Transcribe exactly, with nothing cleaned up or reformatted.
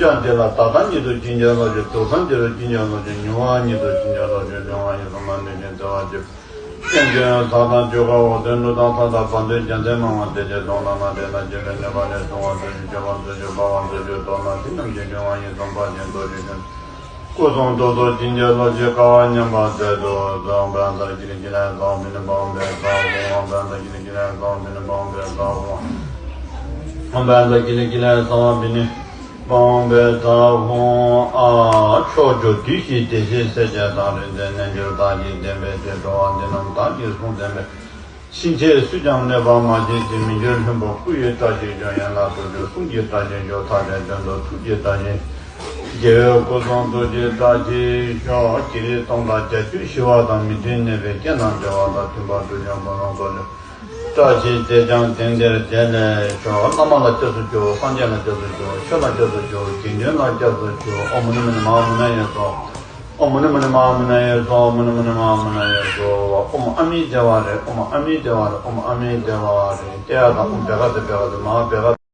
ཀྱང་དེ་ལ་ད་ལྟ་ཉིད་དུ་ཇི་འཇའ་ལོ་ཅིག། དུག་གསུམ་དེ་རུ་ཇི་འཇའ་ལོ་ཅིག། མྱུར་བ་ཉིད་དུ་ཇི་འཇའ་ལོ་ཅིག། ལོང་བ་ཡི་གསུམ་མ་ནུས་ཤིང་བརྩེ་བ་ཆེ། སྟེང་དོན་ཟག་དང་སྤྱོད་ཁ་འོག་དོན་ལུས་དང་ཚ་དང་བར་དོའི་རྒྱ་མཚན་མང་བ་དེ་ཅན་གདོང་ལ་ན་དེ་ན་སྐྱེ་བའི་གནོད་པ་ལས་སྲུང་བ་མཛོད་ཅིག། སྐྱོབ་པ་མཛོད་ཅིག། སྦ་བ་མཛོད་ཅིག། དོར་ན་དེ་རྣམས་ཀྱི་ལོང་བ་ཡི་གསུམ་འཕགས་ཤིང་རྡོ་རྗེ་ཀུན། སྐུ་གསུང་ཐུགས་སུ་ཇི་འཇའ་ལོ་ཅིག། དཀའ་བ་མཉམ་པ་ཚད་དུ་བཟུང་། བཛྲ་ཀི་ལི་ཀི་ལ་ཡ་ས་བྷཱུ་བྷཱུ་ནི་བཛྲ་ཧཱུྃ། བཛྲ་ཀི་ལི་ཀི་ལ་ཡ་ས་བྷཱུ་བྷཱུ་ནི་བཛྲ་ཧཱུྃ། བཛྲ་ཀི་ལི་ཀི་ལ་ཡ་ས་བྷཱུ་བྷཱུ་ནི་བཛྲ་ཧཱུྃ། ཨ། ཕྱོགས་བཅུ་དུས་བཞི་བདེ་གཤེགས་སྲས་བཅས་དང་། རིག་འཛིན་རྣལ་འབྱོར་དག་གིས་བསྟེན་པའི་ཚེ། འགྲོ་བ་འདི་རྣམས་བདག་གིས་བཟུང་བསྟེན་པའི། ཕྱིན་ཆད་སུས་ཀྱང་གནོད་པ་མ་བྱེད་ཅིག། མི་འགྱུར་ལྷུན་པོ་སྐུ་ཡི་བཀྲ་ཤིས་ཤོག། ཡན་ལག་དྲུག་ཅུ་གསུང་གི་བཀྲ་ཤིས་ཤོག། མཐའ་བྲལ་དོན་དུ་ཐུགས་ཀྱི་བཀྲ་ཤིས། རྒྱལ་བའི་སྐུ་གསུང་ཐུགས་ཀྱི་བཀྲ་ཤིས་ཤོག། ཀྱེ་རེ་སྟོང་དང་བརྒྱད་ཅུ་ཞི་བ་དང་། མི་མཐུན་གནོད་པའི་རྐྱེན་དང་བྲལ་བ་དང་། མཐུན་པར་གྲུབ་ཀྱང་ཀུན་སློང་བཟོད་པའི་བཀྲ་ཤིས་དེས་ཀྱང་དེང་འདིར་བདེ་ལེགས་ཤོག། བླ་མ་ལ་སྐྱབས་སུ་མཆིའོ། སངས་རྒྱས་ལ་སྐྱབས་སུ་མཆིའོ། ཆོས་ལ་སྐྱབས་སུ་མཆིའོ། དགེ་འདུན་ལ་སྐྱབས་སུ་མཆིའོ། ཨོཾ་མུ་ནི་མུ་ནི་མ་ཧཱ་མུ་ནེ་ཡེ་སྭཱ་ཧཱ། ཨོཾ་མུ་ནི་མུ་ནི་མ་ཧཱ་མུ་ནེ་ཡེ་སྭཱ་ཧཱ། མུ་ནི་མུ་ནི་མ་ཧཱ་མུ་ནེ་ཡེ་སྭཱ་ཧཱ། ཨོཾ་ཨ་མི་དེ་ཝ་རེ། ཨོཾ་ཨ་མི་དེ་ཝ་རེ། ཨོཾ་ཨ་མི་དེ་ཝ་རེ། ཏདྱ་ཐཱ། ཨོཾ་བྷྱ་ག་ཏེ་བྷྱ་ག་ཏེ། མ་ཧཱ་བྷྱ་ག་ཏེ།